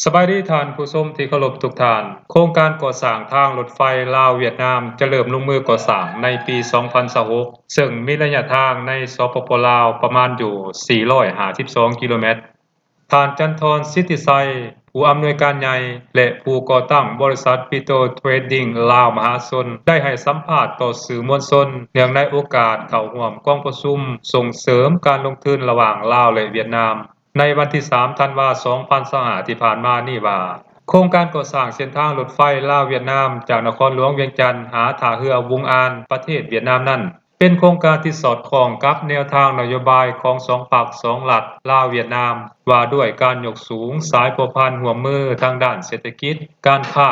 ສະບາຍດີທ່ານຜູ້ຊົມທີ່ເຄົາລົບທຸກທ່ານ. ໂຄງການກໍ່ສ້າງທາງລົດໄຟລາວ-ຫວຽດນາມ ຈະເລີ່ມລົງມືກໍ່ສ້າງໃນປີສອງພັນຊາວຫົກ ເຊິ່ງມີໄລຍະທາງໃນ ສປປ ລາວ ປະມານຢູ່ສີ່ຮ້ອຍຫ້າສິບສອງກິໂລແມັດ. ທ່ານ ຈັນທອນ ສິດທິໄຊ ຜູ້ອຳນວຍການໃຫຍ່ ແລະ ຜູ້ກໍ່ຕັ້ງບໍລິສັດ Pito Trading ລາວມະຫາຊົນ ໄດ້ໃຫ້ສຳພາດຕໍ່ສື່ມວນຊົນ ເນື່ອງໃນໂອກາດເຂົ້າຮ່ວມກອງປະຊຸມສົ່ງເສີມການລົງທຶນລະຫວ່າງລາວ ແລະ ຫວຽດນາມ ໃນວັນທີສາມ ທັນວາ ສອງພັນຊາວຫ້າ ທີ່ຜ່ານມານີ້ວ່າ ໂຄງການກໍ່ສ້າງເສັ້ນທາງລົດໄຟລາວ-ຫວຽດນາມ ຈາກນະຄອນຫຼວງວຽງຈັນຫາທ່າເຮືອວຸງອານ ປະເທດຫວຽດນາມນັ້ນ ເປັນໂຄງການທີ່ສອດຄ່ອງກັບແນວທາງນະໂຍບາຍຂອງສອງພັກສອງລັດ ລາວ-ຫວຽດນາມ ວ່າດ້ວຍການຍົກສູງສາຍພົວພັນຮ່ວມມືທາງດ້ານເສດຖະກິດ, ການຄ້າ,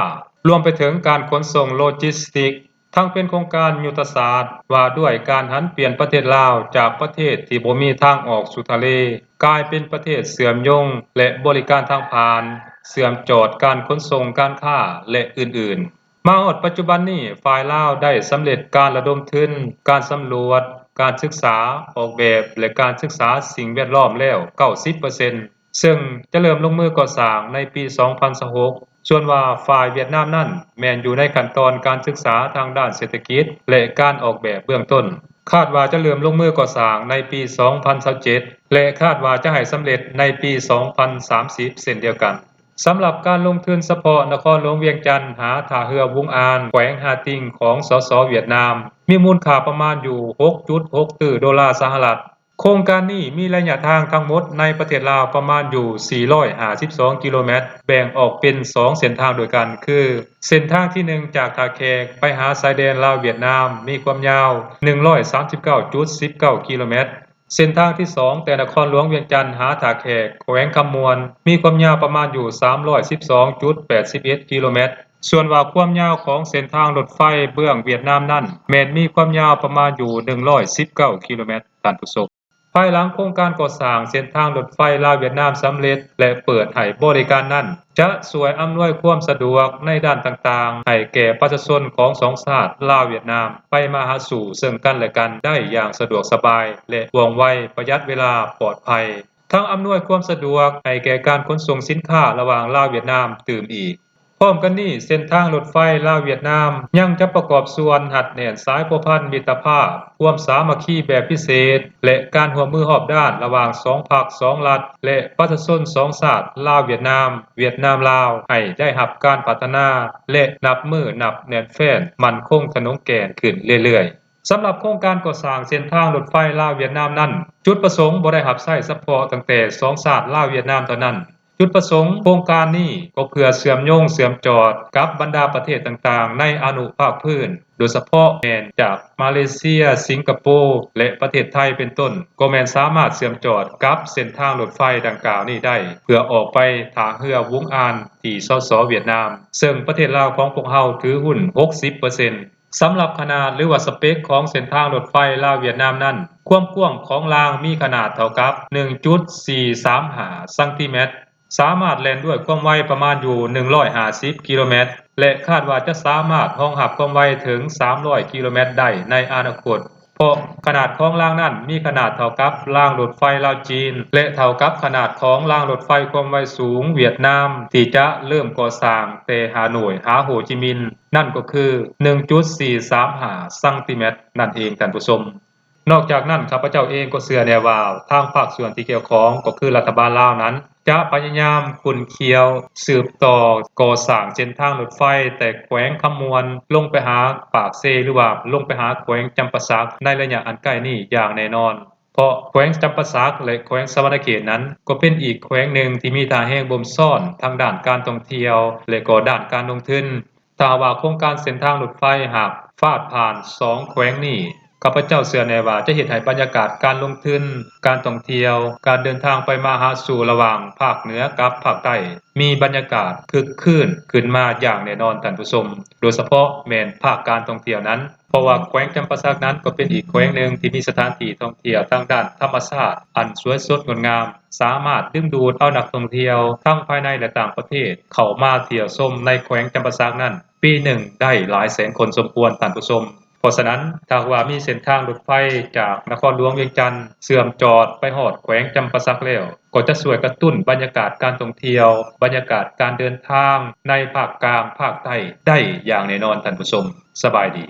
ລວມໄປເຖິງການຂົນສົ່ງໂລຈິສຕິກ, ທັງເປັນໂຄງການຍຸດທະສາດວ່າດ້ວຍການຫັນປ່ຽນປະເທດລາວຈາກປະເທດທີ່ບໍ່ມີທາງອອກສູ່ທະເລ ກາຍເປັນປະເທດເຊື່ອມໂຍງ ແລະ ບໍລິການທາງຜ່ານ, ເຊື່ອມຈອດການຂົນສົ່ງການຄ້າ ແລະ ອື່ນໆ. ມາຮອດປັດຈຸບັນນີ້, ຝ່າຍລາວໄດ້ສຳເລັດການລະດົມທຶນ, ການສຳຫຼວດ, ການສຶກສາ, ອອກແບບ ແລະ ການສຶກສາສິ່ງແວດລ້ອມແລ້ວເກົ້າສິບເປີເຊັນ ເຊິ່ງຈະເລີ່ມລົງມືກໍ່ສ້າງໃນປີສອງພັນຊາວຫົກ. ສ່ວນວ່າຝ່າຍຫວຽດນາມນັ້ນ ແມ່ນຢູ່ໃນຂັ້ນຕອນການສຶກສາທາງດ້ານເສດຖະກິດ ແລະ ການອອກແບບເບື້ອງຕົ້ນ, ຄາດວ່າຈະເລີ່ມລົງມືກໍ່ສ້າງໃນປີສອງພັນຊາວເຈັດ ແລະ ຄາດວ່າຈະໃຫ້ສຳເລັດໃນປີສອງພັນສາມສິບເຊັ່ນດຽວກັນ. ສຳລັບການລົງທຶນສະເພາະນະຄອນຫຼວງວຽງຈັນຫາທ່າເຮືອວຸງອານ ແຂວງຮ່າຕິງ ຂອງ ສສ ຫວຽດນາມ ມີມູນຄ່າປະມານຢູ່ຫົກຈຸດຫົກຕື້ໂດລາສະຫະລັດ. ໂຄງການນີ້ມີໄລຍະທາງທັງໝົດໃນປະເທດລາວປະມານຢູ່ສີ່ຮ້ອຍຫ້າສິບສອງກິໂລແມັດ, ແບ່ງອອກເປັນສອງເສັ້ນທາງດ້ວຍກັນ ຄື ເສັ້ນທາງທີໜຶ່ງ ຈາກທ່າແຂກໄປຫາຊາຍແດນລາວຫວຽດນາມ ມີຄວາມຍາວໜຶ່ງຮ້ອຍສາມສິບເກົ້າຈຸດສິບເກົ້າກິໂລແມັດ, ເສັ້ນທາງທີສອງ ແຕ່ນະຄອນຫຼວງວຽງຈັນຫາທ່າແຂກ ແຂວງຄຳມ່ວນ ມີຄວາມຍາວປະມານຢູ່ສາມຮ້ອຍສິບສອງຈຸດແປດສິບເອັດກິໂລແມັດ. ສ່ວນວ່າຄວາມຍາວຂອງເສັ້ນທາງລົດໄຟເບື້ອງຫວຽດນາມນັ້ນ ແມ່ນມີຄວາມຍາວປະມານຢູ່ໜຶ່ງຮ້ອຍສິບເກົ້າກິໂລແມັດ ທ່ານຜູ້ຊົມ. ພາຍຫຼັງໂຄງການກໍ່ສ້າງເສັ້ນທາງລົດໄຟລາວຫວຽດນາມສຳເລັດ ແລະ ເປີດໃຫ້ບໍລິການນັ້ນ ຈະຊ່ວຍອຳນວຍຄວາມສະດວກໃນດ້ານຕ່າງໆ ໃຫ້ແກ່ປະຊາຊົນຂອງສອງຊາດລາວຫວຽດນາມ ໄປມາຫາສູ່ເຊິ່ງກັນແລະກັນໄດ້ຢ່າງສະດວກສະບາຍ ແລະ ວ່ອງໄວ, ປະຢັດເວລາ, ປອດໄພ, ທັງອຳນວຍຄວາມສະດວກໃຫ້ແກ່ການຂົນສົ່ງສິນຄ້າລະຫວ່າງລາວຫວຽດນາມຕື່ມອີກ. ພ້ອມກັນນີ້, ເສັ້ນທາງລົດໄຟລາວຫວຽດນາມຍັງຈະປະກອບສ່ວນຮັດແໜ້ນສາຍພົວພັນມິດຕະພາບ, ຄວາມສາມັກຄີແບບພິເສດ ແລະ ການຮ່ວມມືຮອບດ້ານລະຫວ່າງສອງພັກສອງລັດ ແລະ ປະຊາຊົນສອງຊາດລາວຫວຽດນາມ, ຫວຽດນາມລາວ ໃຫ້ໄດ້ຮັບການພັດທະນາ ແລະ ນັບມື້ນັບແໜ້ນແຟ້ນໝັ້ນຄົງຂະໜົງແກ່ນຂຶ້ນເລື້ອຍໆ. ສຳລັບໂຄງການກໍ່ສ້າງເສັ້ນທາງລົດໄຟລາວຫວຽດນາມນັ້ນ, ຈຸດປະສົງບໍ່ໄດ້ຮັບໃຊ້ສະເພາະຕັ້ງແຕ່ສອງຊາດລາວຫວຽດນາມເທົ່ານັ້ນ. ຈຸດປະສົງໂຄງການນີ້ກໍເພື່ອເຊື່ອມໂຍງເຊື່ອມຈອດກັບບັນດາປະເທດຕ່າງໆໃນອະນຸພາກພື້ນ, ໂດຍສະເພາະແມ່ນຈາກມາເລເຊຍ, ສິງກະໂປ ແລະ ປະເທດໄທເປັນຕົ້ນ, ກໍແມ່ນສາມາດເຊື່ອມຈອດກັບເສັ້ນທາງລົດໄຟດັ່ງກ່າວນີ້ໄດ້ ເພື່ອອອກໄປທ່າເຮືອວຸງອານທີ່ ສສ ຫວຽດນາມ, ເຊິ່ງປະເທດລາວຂອງພວກເຮົາຖືຫຸ້ນຫົກສິບເປີເຊັນ. ສຳລັບຂະໜາດ ຫຼືວ່າສະເປັກຂອງເສັ້ນທາງລົດໄຟລາວຫວຽດນາມນັ້ນ, ຄວາມກວ້າງຂອງລາງມີຂະໜາດເທົ່າກັບໜຶ່ງຈຸດສີ່ສາມຫ້າຊັງຕີແມັດ, ສາມາດແລ່ນດ້ວຍຄວາມໄວປະມານຢູ່ໜຶ່ງຮ້ອຍຫ້າສິບກິໂລແມັດ ແລະ ຄາດວ່າຈະສາມາດຮອງຮັບຄວາມໄວເຖິງສາມຮ້ອຍກິໂລແມັດໄດ້ໃນອະນາຄົດ, ເພາະຂະໜາດຂອງລາງນັ້ນມີຂະໜາດເທົ່າກັບລາງລົດໄຟລາວ-ຈີນ ແລະ ເທົ່າກັບຂະໜາດຂອງລາງລົດໄຟຄວາມໄວສູງຫວຽດນາມ ທີ່ຈະເລີ່ມກໍ່ສ້າງແຕ່ຮ່າໂນ້ຍຫາໂຮຈິມິນ ນັ້ນກໍຄືໜຶ່ງຈຸດສີ່ສາມຫ້າຊັງຕີແມັດນັ້ນເອງ ທ່ານຜູ້ຊົມ. ນອກຈາກນັ້ນ, ຂ້າພະເຈົ້າເອງກໍເຊື່ອແນ່ວ່າ ທາງພາກສ່ວນທີ່ກ່ຽວຂ້ອງ ກໍຄືລັດຖະບານລາວນັ້ນ ຈະພະຍາຍາມຂຸ້ນຂ້ຽວ ສືບຕໍ່ກໍ່ສ້າງເສັ້ນທາງລົດໄຟແຕ່ແຂວງຄຳມ່ວນລົງໄປຫາປາກເຊ ຫຼືວ່າລົງໄປຫາແຂວງຈຳປາສັກ ໃນໄລຍະອັນໃກ້ນີ້ຢ່າງແນ່ນອນ. ເພາະແຂວງຈຳປາສັກ ແລະ ແຂວງສະຫວັນນະເຂດນັ້ນ ກໍເປັນອີກແຂວງໜຶ່ງທີ່ມີທ່າແຮງບົ່ມຊ້ອນທາງດ້ານການທ່ອງທ່ຽວ ແລະ ກໍດ້ານການລົງທຶນ. ຖ້າຫາກວ່າໂຄງການເສັ້ນທາງລົດໄຟຫາກຟາດຜ່ານສອງແຂວງນີ້, ຂ້າພະເຈົ້າເຊື່ອແນ່ວ່າຈະເຮັດໃຫ້ບັນຍາກາດການລົງທຶນ, ການທ່ອງທ່ຽວ, ການເດີນທາງໄປມາຫາສູ່ລະຫວ່າງພາກເໜືອກັບພາກໃຕ້ ມີບັນຍາກາດຄຶກຄື້ນຂຶ້ນມາຢ່າງແນ່ນອນ, ທ່ານຜູ້ຊົມ, ໂດຍສະເພາະແມ່ນພາກການທ່ອງທ່ຽວນັ້ນ. ເພາະວ່າແຂວງຈຳປາສັກນັ້ນກໍເປັນອີກແຂວງໜຶ່ງທີ່ມີສະຖານທີ່ທ່ອງທ່ຽວທາງດ້ານທຳມະຊາດອັນສວຍສົດງົດງາມ, ສາມາດດຶງດູດເອົານັກທ່ອງທ່ຽວທັງພາຍໃນ ແລະ ຕ່າງປະເທດເຂົ້າມາທ່ຽວຊົມໃນແຂວງຈຳປາສັກນັ້ນ ປີໜຶ່ງໄດ້ຫຼາຍແສນຄົນສົມຄວນ, ທ່ານຜູ້ຊົມ. ເພາະສະນັ້ນ, ຖ້າຫາກວ່າມີເສັ້ນທາງລົດໄຟຈາກນະຄອນຫຼວງວຽງຈັນເຊື່ອມຈອດໄປຮອດແຂວງຈຳປາສັກແລ້ວ, ກໍຈະຊ່ວຍກະຕຸ້ນບັນຍາກາດການທ່ອງທ່ຽວ, ບັນຍາກາດການເດີນທາງໃນພາກກາງ, ພາກໃຕ້ໄດ້ຢ່າງແນ່ນອນ, ທ່ານຜູ້ຊົມ. ສະບາຍດີ.